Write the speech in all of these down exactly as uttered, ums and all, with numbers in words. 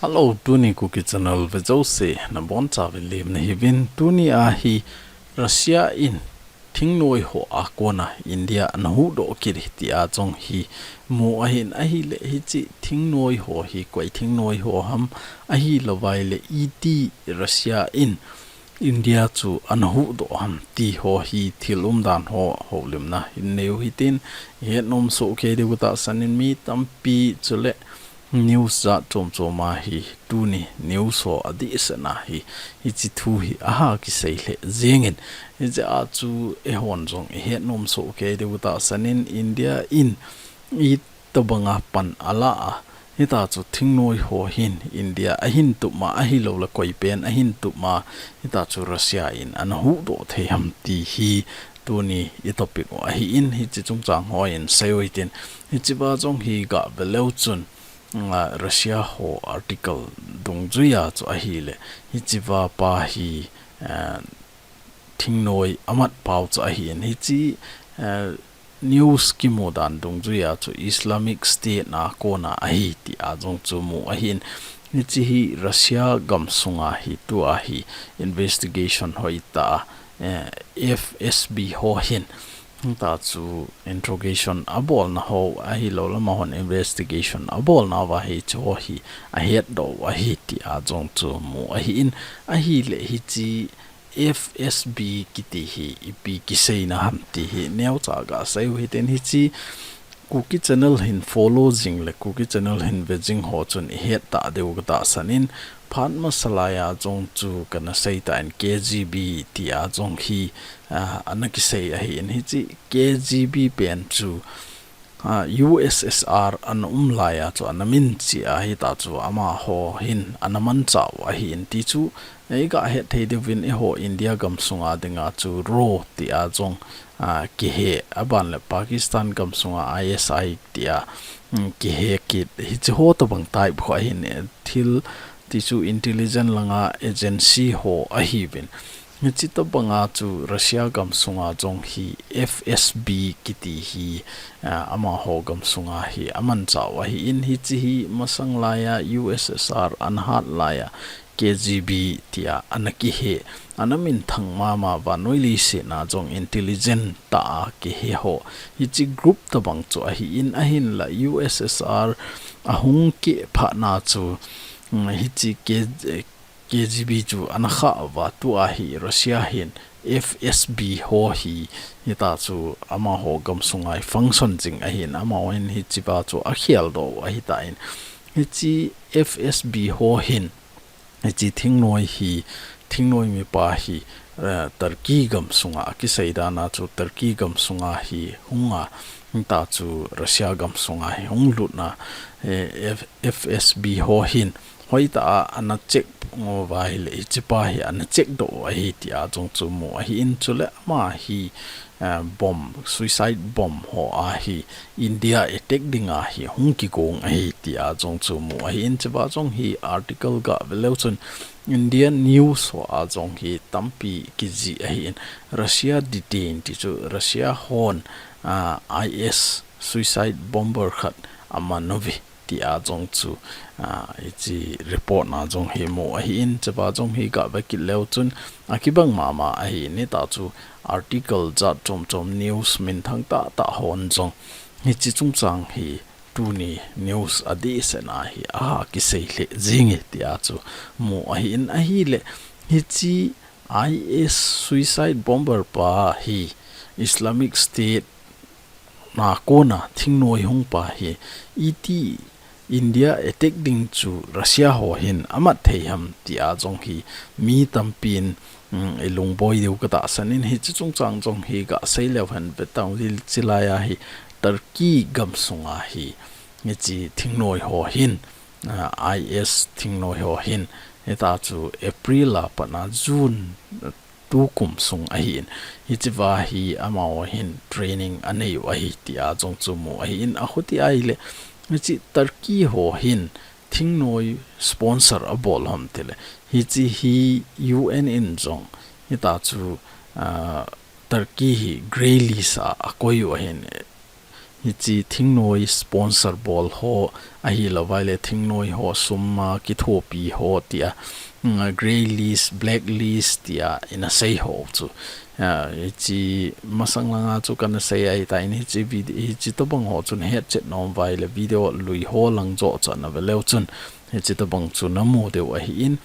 Hello, tuni Kuki Channel vejouse nabonchauvin lemna hiuvin. Tuni a hi Russia in thingnoi ho a kona India ana huhdoh kit e tia jong hi mu ahin, ahile hiche thingnoi ho hi koi thingnoi ho ham, ahilouvleh iti Russia in India chu ana huhdoh ham ti ho hi thil umdan ho houlimna hin neiu hitin, ihet nom soh kei diu katahsan in, mi tampi chule news jat chom chom a hi tuni news ho adehset na hi, hiche thu hi aha kisei lheh jeng in, hiche a chu eihon jong ihet nom soh kei diu katahsan in, India in itobanga pan ala a, hitia chu thingnoi ho hin India ahin tup ma, ahilouleh koi pen ahin tup ma, hitia chu Russia in ana huhdoh thei ham ti hi tuni i topic u ahin, hiche chungchang ho in seiu hitin, hichea jong hi gah ve leu chun, a, Russia ho article dungjuia chu ahile, hichea pa hi, a, thingnoi amat pau chu ahin, hiche, a, news kimu dan dungjuia chu Islamic State na kona ahi tia jong chu mu ahin, hiche hi Russia gamsunga hi tua hi investigation hoitah a, eh, F S B ho hin, hitia chu interrogation abolna ho ahilouleh amahon investigation abolna uva hiche ho hi ahetdoh u ahi tia jong chu mu ahin, ahile hiche F S B kiti hi ipi kiseina ham ti hi neocha gah seiu hitin, hiche Kuki Channel hin follow jing le Kuki Channel hin ve jing ho chun ihet tah diu katahsan in, phat masa laia jong chu kana sei tan K G B tia jong hi, a, ana kisei ahin, hiche K G B pen chu, a, U S S R ana um laia chu ana min chea hitia chu amaho hin ana manchah u ahin ti chu, ei gah het thei diuvin eiho India gamsunga dinga chu RAW tia jong, a, kihe, aban le Pakistan gamsunga I S I tia, um, kihe kit, hiche ho tobang type ho ahin, eh, thil ti chu intelligence langa agency ho ahiuvin. Hiche tobanga chu Russia gamsunga jong hi F S B kiti hi, a, amaho gamsunga hi amanchah u ahin, hiche hi masang laia U S S R ana hat laia K G B tia ana kihe, ana minthang mama, vannoi leiset na jong intelligence tah a kihe ho, hiche group tobang chu ahin, ahinla U S S R ahung keh phat na chu, um, hiche K-, K G B chu ana khah uva, tua hi Russia hin F S B ho hi, hitia chu amaho gamsunga hi function jing ahin, amaho hin hichea chu akheldoh u ahitan, hiche F S B ho hin hiche thingnoi hi, thingnoi mipa hi, eh, Turkey gamsunga, akisei dan a chu Turkey gamsunga hi hunga, hitia chu Russia gamsunga hi hung lutna, eh, F-, F S B ho hin hoitah a ana check uva ahile, hichepa hi ana check doh u ahi tia jong chu mu ahin, chule ama hi, eh, bomb, suicide bomb ho a hi India attack dinga hi hung kigong ahi tia jong chu mu ahin, hichea jong hi article gah ve leu chun Indian news ho a jong hi tampi kijih ahin, Russia detain ti chu Russia hon, a, I S suicide bomber khat aman uve tia jong chu, a, hiche report na jong hi mu ahin, hichea jong hi gah ve kit leu chun akibang mama ahin, hitia chu article jat chom chom news minthang tah tah hon jong hiche chungchang hi tuni news adehset na hi aha kisei lheh jing e tia chu mu ahin, ahile hiche I S suicide bomber pa hi Islamic State na kona thingnoi hung pa hi iti India attack ding chu Russia ho hin amat thei ham tia jong hi mi tampin, um, ilungboi diu katahsan in, hiche chungchang jong hi gah sei leu hen ve tau, hiche laia hi Turkey gamsunga hi, hiche thingnoi ho hin, a, I S thingnoi ho hin, hitia chu April a pat a June, tukum sung ahin, hichea hi amaho hin training anei u ahi tia jong chu mu ahin, achuti ahile hiche Turkey ho hin thingnoi sponsor abol ham tile, hiche hi U N in jong hitia chu, a, Turkey hi grey list a akoi u ahin, hiche thingnoi sponsor bol ho, ahilouva ahile thingnoi ho sum a kithopi ho tia, mm, grey list, black list tia ina sei ho chu. Ah, hiche masang langa chu kana sei ahitan, hiche vid-, hiche tobang ho chun hetchet nom uva ahile video lui ho lang joh chu ana ve leu chun, hiche tobang chu namu diu ahin,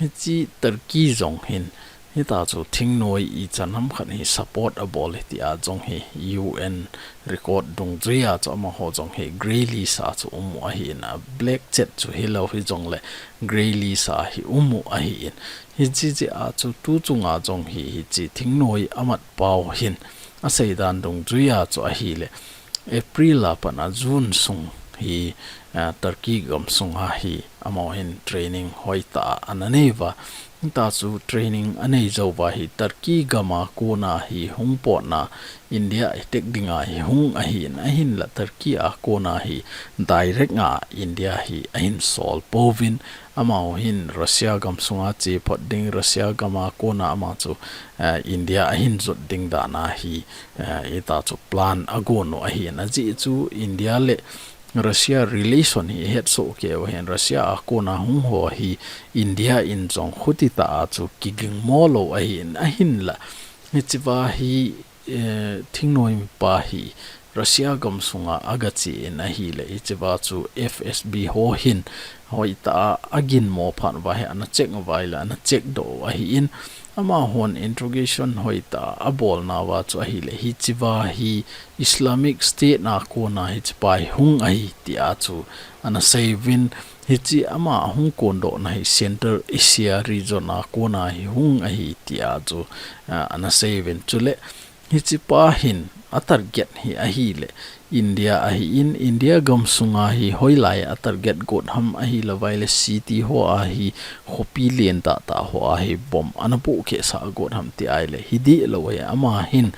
hiche Turkey jong hin, hita chu thingnoi ichan ham khat hi support abol e tia jong hi U N record dungjuia chu amaho jong hi grey list a chu um u ahin, a black chet chu hilou hijongle grey list a hi um u ahin. Hiche jeh a chu tu chunga jong hi, hiche thingnoi amat pau hin aseidan dungjuia chu ahile, April a pat a June sung hi, ah, Turkey gamsunga hi amahon training hoitah a ana nei uva. Hita chu training anei jou uva hi Turkey gam a kona hi hung potna India attack dinga hi hung ahin, ahinla Turkey a kona hi direct a India hi ahin sol pouvin, amaho hin Russia gamsunga che phot ding, Russia gam a kona ama chu, eh, India ahin jot ding dan a hi, eh, hita chu plan agon u ahin, ajeh chu India le Russia relation hi hetsoh kei uva hin Russia a kona hung ho hi India in jong khuti tah a chu kiging mo lou ahin, ahinla hichea hi, eh, thingnoi mipa hi Russia gamsunga agache in ahile, hichea chu F S B ho hin hoitah a agin mo phat uva hi ana check uva ahile ana check doh u ahin, amahon interrogation hoitah a abolna uva chu ahile, hichea hi Islamic State a kona hichepa hi hung ahi tia chu ana sei uvin, hiche ama ahung kondohna hi Central Asia region a kona hi hung ahi tia chu, ah, ana sei uvin. Chule hichepa hin a target hi ahile India ahin, India gamsunga hi hoilai a target got ham ahilouva ahile city ho a hi, khopi lentah tah ho a hi bomb ana pohkhehsah got ham ti ahile, hideh lou ahi. Ama hin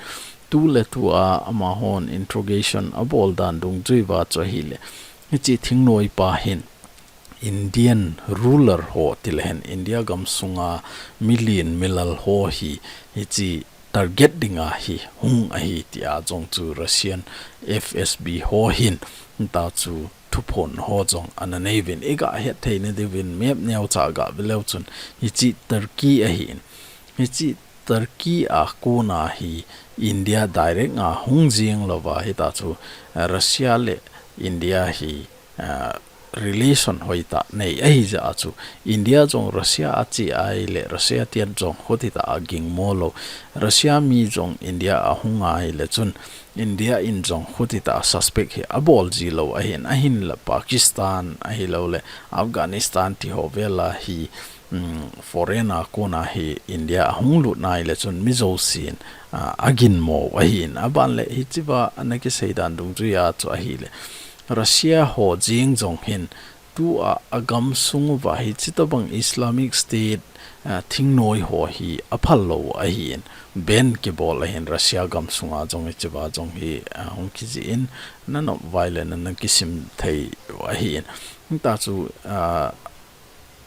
tuletua amahon interrogation abol dan dungjuiva chu ahile, hiche thingnoi pa hin Indian ruler ho tile hen, India gamsunga million milal ho hi, hiche target dinga hi hung ahi tia jong chu Russian F S B ho hin hita chu thuphon ho jong ana nei uvin, iga hetthei nadiuvin map neocha ga ve leu chun hiche Turkey ahin, hiche Turkey a kona hi India direct a hung jing louva hita chu, eh, Russia le India hi, eh, relation hoitah nei ahijeh a chu India jong Russia a che ahile Russia tian jong khuti tah a ging mo lou, Russia mi jong India a hung ahile chun India in jong khuti tah a suspect hi abol ji lou ahin, ahinla Pakistan ahilouleh Afghanistan ti ho vel a hi, um, foreign a kona hi India ahung lut ahile chun mi jousen, ah, agin mo u ahin, aban le hichea ana kisei dan dungjuia chu ahile Russia ho jeng jong hin tua agamsung uva hiche tobang Islamic State, ah, thingnoi ho hi aphal lou u ahin, ban kibol ahin Russia gamsunga jong hichea jong hi, ah, hung kijih in nanop uva ahile nana kisim thei u ahin. Hita chu, ah,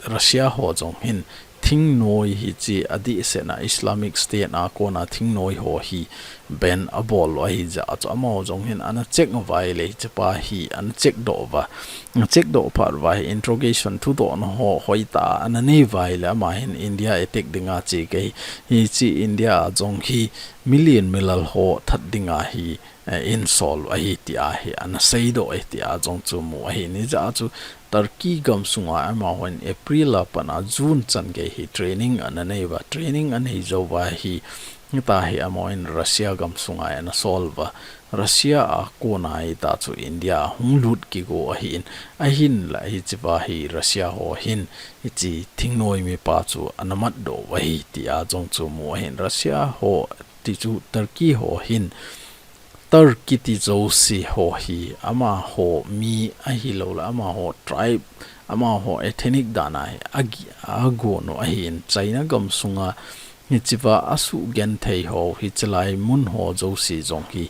Russia ho jong hin thingnoi hiche adehset a Islamic State a kona thingnoi ho hi ban abol u ahijeh a chu amaho jong hin ana check uva ahile hichepa hi ana check doh uva. Ana check doh phat uva hi interrogation thudohna ho hoitah a ana nei uva ahile ama hin India attack dinga che kahi, hiche India a jong hi million milal ho that dinga hi, eh, insol u ahi tia hi ana seidoh e tia jong chu mu ahin, hijeh a chu Turkey gamsunga amahon April a pat a June chan gei hi training ana nei uva, training anei jouva hi, hita hi amahon Russia gamsunga ana sol uva, Russia a kona hita chu India ahung lut kigo ahin, ahinla hichea hi Russia ho hin hiche thingnoi mipa chu ana matdoh u ahi tia jong chu mu ahin, Russia ho ti chu Turkey ho hin Turkey ti jouse ho hi amaho mi ahilouleh amaho tribe, amaho ethnic dan a hi agi-, agon u ahin, China gamsunga hichea asugenthei ho, hichelai mun ho jouse jong hi,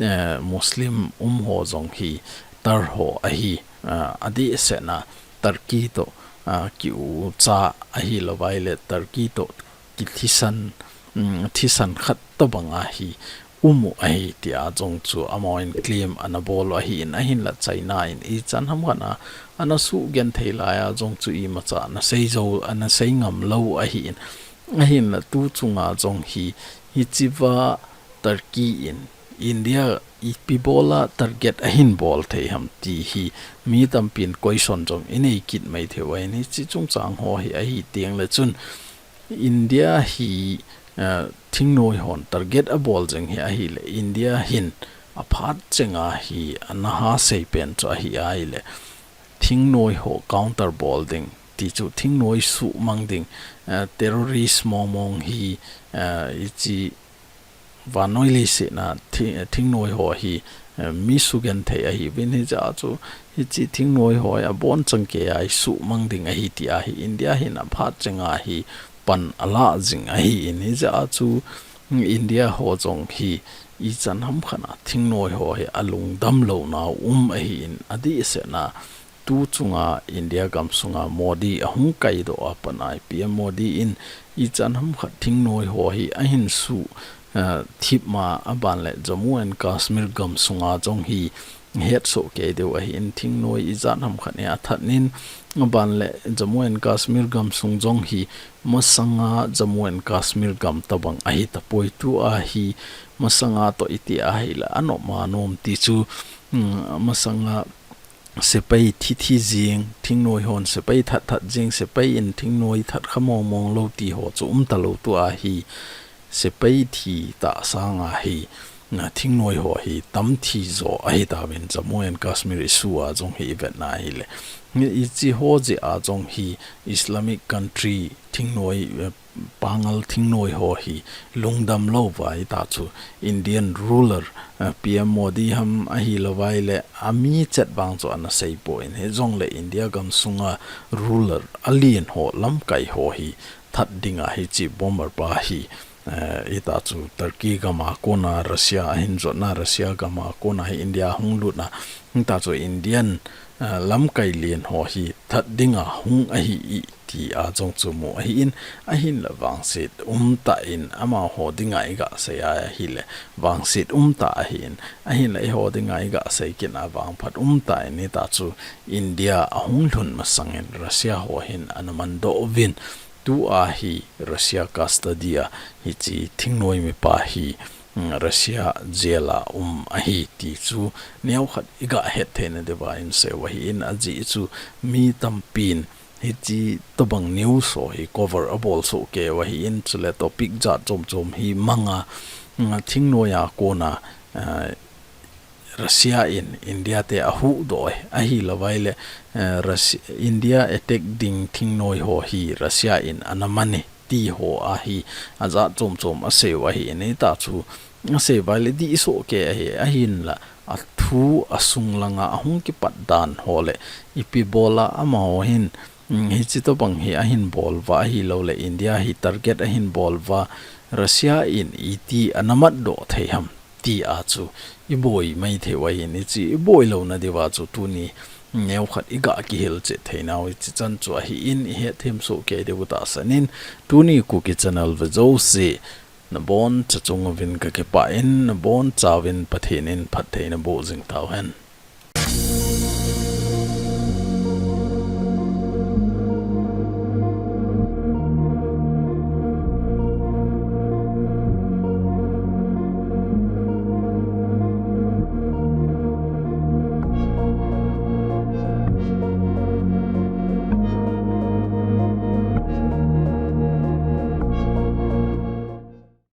eh, Muslim um ho jong hi Tur ho ahi, ah, adehset a Turkey toh, ah, kiucha ahilouva ahile Turkey toh kithisan, um, thisan khat tobang a hi um u ahi tia jong chu amahon claim ana bol u ahin, ahinla China in ichan hamkhat a ana sugenthei laiya jong chu imacha ana sei jou, ana sei ngam lou ahin, ahinla tu chunga jong hi, hichea Turkey in India ipi bola target ahin bol thei ham ti hi mi tampin question jong inei kit mai thei u ahin, hiche chungchang ho hi ahi tengle chun India hi, eh, thingnoi hon target abol jing hi ahile, India hin aphat chenga hi ana ha sei pen chu ahi ahile, thingnoi ho counter bol ding, ti chu thingnoi suhmang ding, eh, terrorist mong mong hi, eh, hiche vannoi leiset a thi-, thingnoi ho hi, eh, mi sugenthei ahiuvin, hijeh a chu hiche thingnoi ho hi abonchan keiya isuhmang ding ahi tia hi India hin aphat chenga hi pan ala jing ahin, hijeh a chu, mm, India ho jong hi ichan hamkhat a thingnoi ho hi alungdam louna um ahin, adehset a tu chunga India gamsunga Modi ahung kaidoh a pat a P M Modi in ichan hamkhat thingnoi ho hi ahin su, eh, thip ma, aban le Jammu and Kashmir gamsunga jong hi hetsoh kei diu ahin, thingnoi ijat hamkhat hi athat in, aban le Jammu and Kashmir gamsung jong hi masanga Jammu and Kashmir gam tobang ahi tapoi, tua hi masanga toh iti ahile anop ma nom ti chu, mm, masanga sepai thi thi jing, thingnoi hon sepai that that jing, sepai in thingnoi that kha mong mong lou ti ho chu um talou, tua hi sepai thi tah sanga hi, na, thingnoi ho hi tam thi jo ahi tauvin, Jammu and Kashmir issue a jong hi ivet na ahile. Hiche ho jeh a jong hi Islamic country thingnoi, eh, pangal thingnoi ho hi lungdam lou va hita chu Indian ruler, eh, P M Modi ham ahilou vaile, ami chet vang chu ana sei poi, hijongle India gamsunga ruler alen ho lamkai ho hi that dinga hiche bomber pa hi, eh, hita chu Turkey gama kona Russia ahin jotna, Russia gama kona hi India hung lutna, hita chu Indian, eh, lamkai len ho hi that dinga hung ahi tia jong chu mu ahin, ahinla vangset umtah in amaho dinga iga sei a ahile, vangset umtah ahin, ahinla eiho dinga iga sei kit a vangphat umtah in hita chu India ahung lhun masangin Russia ho hin ana mandoh uvin, tua hi Russia custody a hiche thingnoi mipa hi, mm, Russia jail a um ahi ti chu neokhat iga het theina diuva insei u ahin, ajeh chu mi tampin hiche tobang news ho hi cover abol soh kei u ahin, chule topic jat chom chom hi manga, mm, thingnoi a kona, eh, Russia in India te ahuhdoh e, ahilou vaile, eh, Russia, India attack ding thingnoi ho hi Russia in ana man e ti ho ahi, ajat chom chom asei u ahin, hita chu asei vaile dih soh kei ahi, ahinla athu asung langa ahung kipat dan ho le ipi bola amaho hin, mm, hiche tobang hi ahin bol uva ahilou le India hi target ahin bol uva, Russia in iti ana matdoh thei ham tia chu iboi mai thei u ahin, hiche iboi louna diuva chu tuni neokhat iga kihil chet theinau hiche chan chu ahin, ihet them soh kei diu tahsan in, tuni Kuki channel ve jouse naboncha chunga vin kakipah in, nabonchauvin Pathen in phattheina boh jing tauhen.